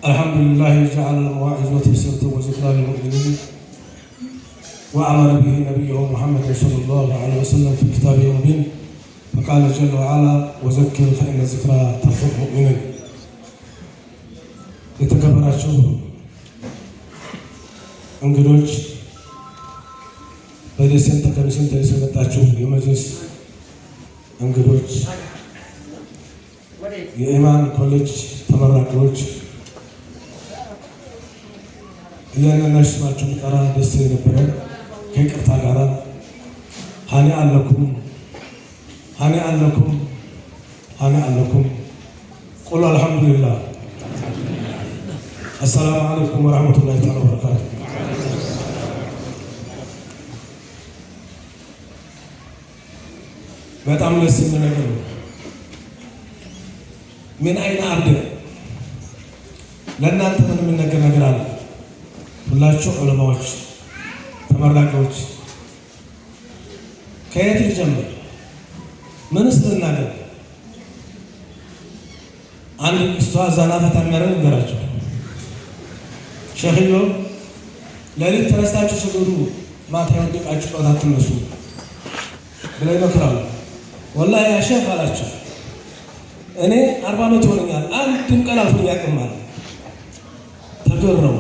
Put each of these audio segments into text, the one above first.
الحمد لله جعل المواعظ تبصرة وذكرى للمؤمنين، وأمر به نبيه محمد صلى الله عليه وسلم في كتابه المبين، فقال جل وعلا: وذكر فإن الذكرى تنفع المؤمنين። የተከበራችሁ እንግዶች፣ በደሴም ተከሚሴም ተደሴ የመጣችሁ የመጅሊስ እንግዶች፣ የኢማን ኮሌጅ ተመራቂዎች፣ እያንዳንዳችሁ ስማችሁ ብጠራ ደስ የነበረ ከይቅርታ ጋራ هنيئا لكم، هنيئا لكم، هنيئا لكم። قولوا الحمد لله። السلام عليكم ورحمة الله تعالى وبركاته። በጣም ደስ የሚል ነገር ነው። من أين أبدأ? ለእናንተ ምን የሚነገር ነገር አለ? ሁላችሁ ዑለማዎች፣ ተመራቂዎች፣ ከየት ልጀምር? ምንስ ልናገር? አንድ እሷ ዘና ፈታ የሚያደርግ ንገራቸው። ሸህዮ ሌሊት ተነስታችሁ ስገዱ፣ ማታ የወደቃችሁ ጠዋት አትነሱ ብለው ይመክራሉ። والله يا شيخ አላቸው፣ እኔ 40 ዓመት ሆነኛል፣ አንድም ቀን አልፎኝ አያውቅም አለ። ተገረሙ።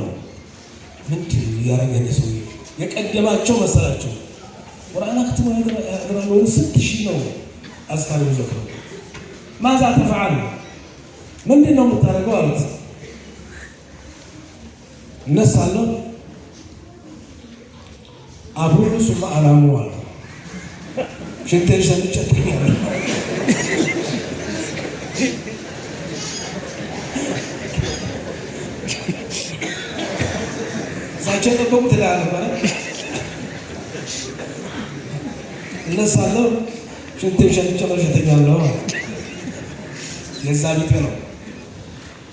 ምንድን እያደረገ ሰውዬ? የቀደማቸው መሰላቸው። ቁርአን አክትሞ ያድራል ወይ? ስንት ሺህ ነው አዝካር የሚዘክረው? ماذا تفعل፣ ምንድን ነው የምታደርገው አሉት። እነሳለሁ፣ أبول ثم أنام አለ። ሽንቴን ሸንቼ እተኛለሁ። እሳቸው የጠበቁት ላ ነበረ። እነሳለሁ፣ ሽንቴን ሸንቼ እተኛለሁ። የዛ ቢጤ ነው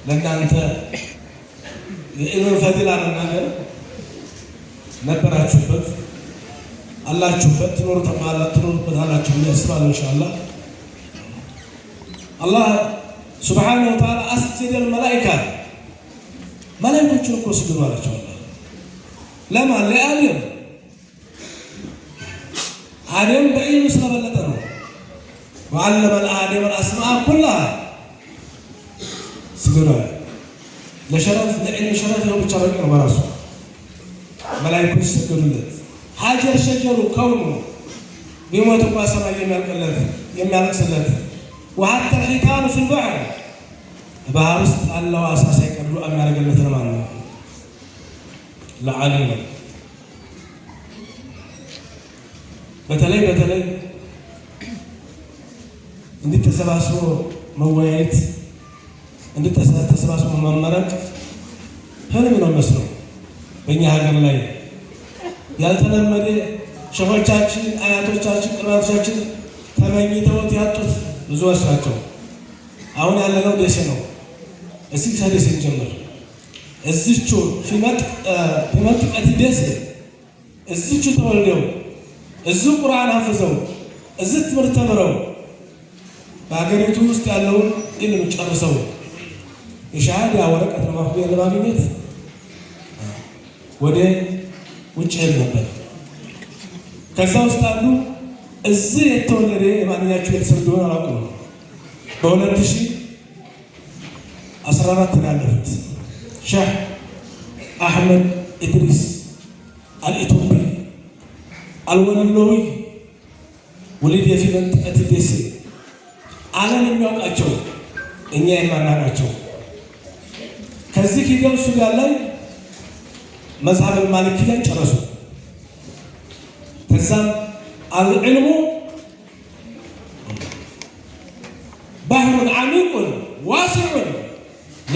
ለእናንተ የኢልምን ፈዲላ መናገር። ነበራችሁበት፣ አላችሁበት፣ ትኖሩበታላችሁ ብዬ አስባለሁ። ኢንሻአላህ አላህ سبحانه وتعالى أسجد الملائكة፣ መላኢኮቹን እኮ ስግዱ አላቸው። አላህ ለማን? ለአደም። አደም በዒልም ስለበለጠ ነው። وعلم آدم الأسماء كلها፣ ስግዱ አለ። ለሸረፍ፣ ለዕልም ሸረፍ ነው ብቻ በቂ ነው በራሱ። መላኢኮች ሰገዱለት። حجر شجر ከውኑ ቢሞት እንኳ ሰማይ የሚያልቅለት የሚያለቅስለት፣ وحتى الحيتان في البحر፣ ባህር ውስጥ ያለው አሳ ሳይቀር ዱዓ የሚያደርግለት ለማን ነው? ለዓሊም ነው። በተለይ በተለይ እንዲህ ተሰባስቦ መወያየት፣ እንዲህ ተሰባስቦ መመረቅ ህልም ነው መስለው። በእኛ ሀገር ላይ ያልተለመደ፣ ሸኾቻችን፣ አያቶቻችን፣ ቅድመ አያቶቻችን ተመኝተውት ያጡት ብዙዎች ናቸው። አሁን ያለነው ደሴ ነው። እስኪ ከደሴ እንጀምር። እዚቹ في منطقة ደሴ እዚቹ ተወልደው፣ እዚሁ ቁርአን አፍዘው፣ እዚህ ትምህርት ተምረው፣ በሀገሪቱ ውስጥ ያለውን ኢልም ጨርሰው የሻሃዳ ወረቀት ለማግኘት ወደ ውጭ ሄዱ ነበር። ከዛ ውስጥ አንዱ እዚህ የተወለደ፣ የማንኛቸው ቤተሰብ እንደሆነ አላውቅም። በ2014 ነው ያለፉት። ሼህ አሕመድ ኢድሪስ አልኢትዮጵ አልወሎዊ ولد في منطقة ደሴ፣ ዓለም የሚያውቃቸው እኛ የማናውቃቸው፣ ከዚህ ሂደው ሱዳን ላይ መዝሀብ ማሊክያን ጨረሱ። ከዛም العلم بحر عميق واسع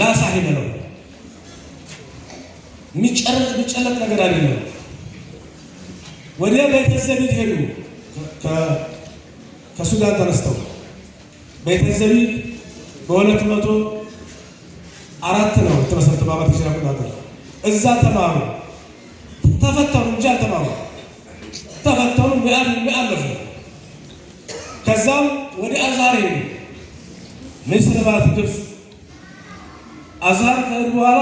لا ساحل له፣ የሚጨለጥ ነገር አይደለም። ወደ ቤተ ዘቢድ ሄዱ። ከሱዳን ተነስተው ቤተ ዘቢድ በ204 ነው የተመሰረተው በዓመተ ሂጅራ አቆጣጠር። እዛ ተማሩ፣ ተፈተኑ እንጂ አልተማሩ። ተፈተኑ፣ አለፉ። ከዛም ወደ አዝሃር ሄዱ። ምስር ማለት ግብፅ አዝሃር ከሄዱ በኋላ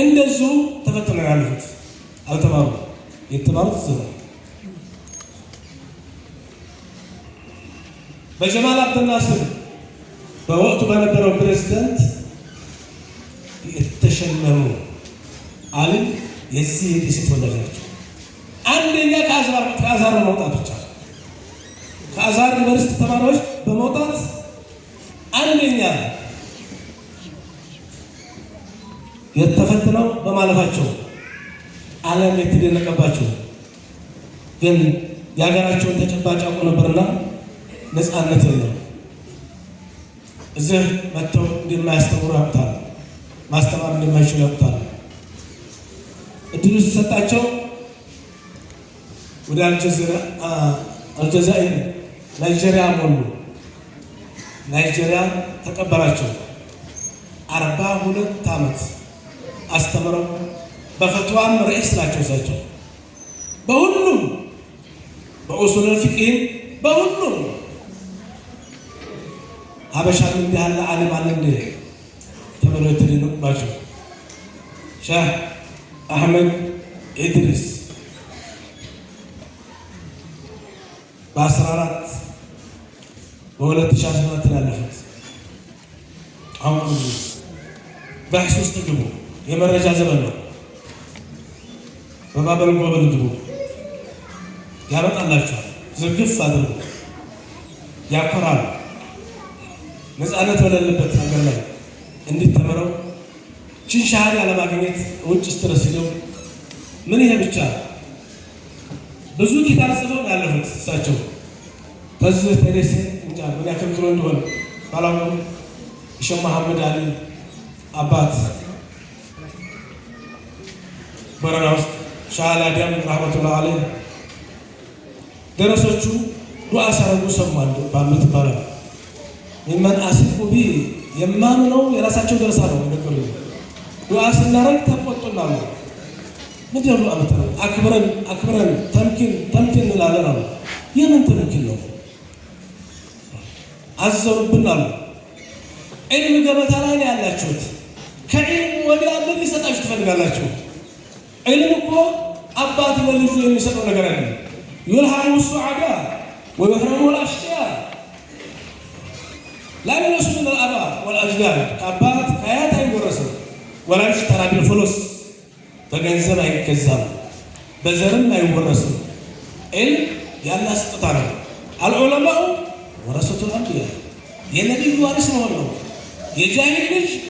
እንደዚሁ ተፈትነው ያለፉት አልተማሩም። የተማሩት እዚህ ነው። በጀማል አብደልናስር በወቅቱ በነበረው ፕሬዝዳንት የተሸለሙ አሊም የዚህ የደሴ ተወላጅ ናቸው። አንደኛ ከአዝሃር በመውጣት ብቻ ከአዝሃር ዩኒቨርሲቲ ተማሪዎች በመውጣት አንደኛ የተፈትነው በማለፋቸው ዓለም የተደነቀባቸው ግን የሀገራቸውን ተጨባጭ አውቆ ነበርና ነፃነት የለም። እዚህ መጥተው እንደማያስተምሩ ያውቁታል። ማስተማር እንደማይችሉ ያውቁታል። እድሉ ሲሰጣቸው ወደ አልጀዛኢር ናይጄሪያ ሞሉ። ናይጄሪያ ተቀበላቸው። 42 ዓመት አስተምረው በፈትዋም رئيس ናቸው እሳቸው በሁሉም በ أصول الفقه ም በሁሉም ሀበሻም እንዲህ ያለ ዓሊም አለ እንዴ ተብለው የተደነቁባቸው ሼህ አሕመድ ኢድሪስ በ14 በ2014 ነው ያለፉት። አሁን بحث ውስጥ ግቡ። የመረጃ ዘመን ነው። በባበል ጎበል ግቡ፣ ያመጣላችኋል። ዝርግፍ አድርጉ፣ ያኮራሉ። ነፃነት በሌለበት ሀገር ላይ እንዲተምረው ችን ሻሃዳ ለማግኘት ውጭ ስትረስ ሄደው ምን ይሄ ብቻ ብዙ ኪታብ ጽፈው ያለፉት እሳቸው ከዚህ ተደሴ እንጃ ምን ያክል ኪሎ እንደሆነ ባላውቅም የሼህ መሐመድ አሊ አባት በረና ውስጥ ሻህ አዳም ረህመቱላህ አለይህ ደረሶቹ ዱዓ ሲያደርጉ ሰማሉ። ባሉት ይባላል ممن أثق به የማምነው የራሳቸው ደረሳ ነው የነገሩኝ። ዱዓ ስናደርግ ተቆጡና ነው። ምንድን ነው ዱዓ የምታደርጉት? አክብረን አክብረን تمكين تمكين እንላለን አሉ። የምን تمكين ነው? አዘኑብን አሉ። ዒልም ገበታ ላይ ነው ያላችሁት። ከዒልም ወዲያ ምን ሊሰጣችሁ ትፈልጋላችሁ? ዒልም እኮ አባት ለልጁ የሚሰጠው ነገር አይደለም። يلهم السعداء ويحرم الأشقياء لا يورث من الآباء والأجداد ከአባት ከአያት አይወረስም። ولا يشترى بالفلوس በገንዘብ አይገዛም፣ በዘርም አይወረስም። ዒልም ያላህ ስጦታ ነው። العلماء ورثة الأنبياء የነቢዩ ዋሪስ መሆን ነው። የጃሂል ልጅ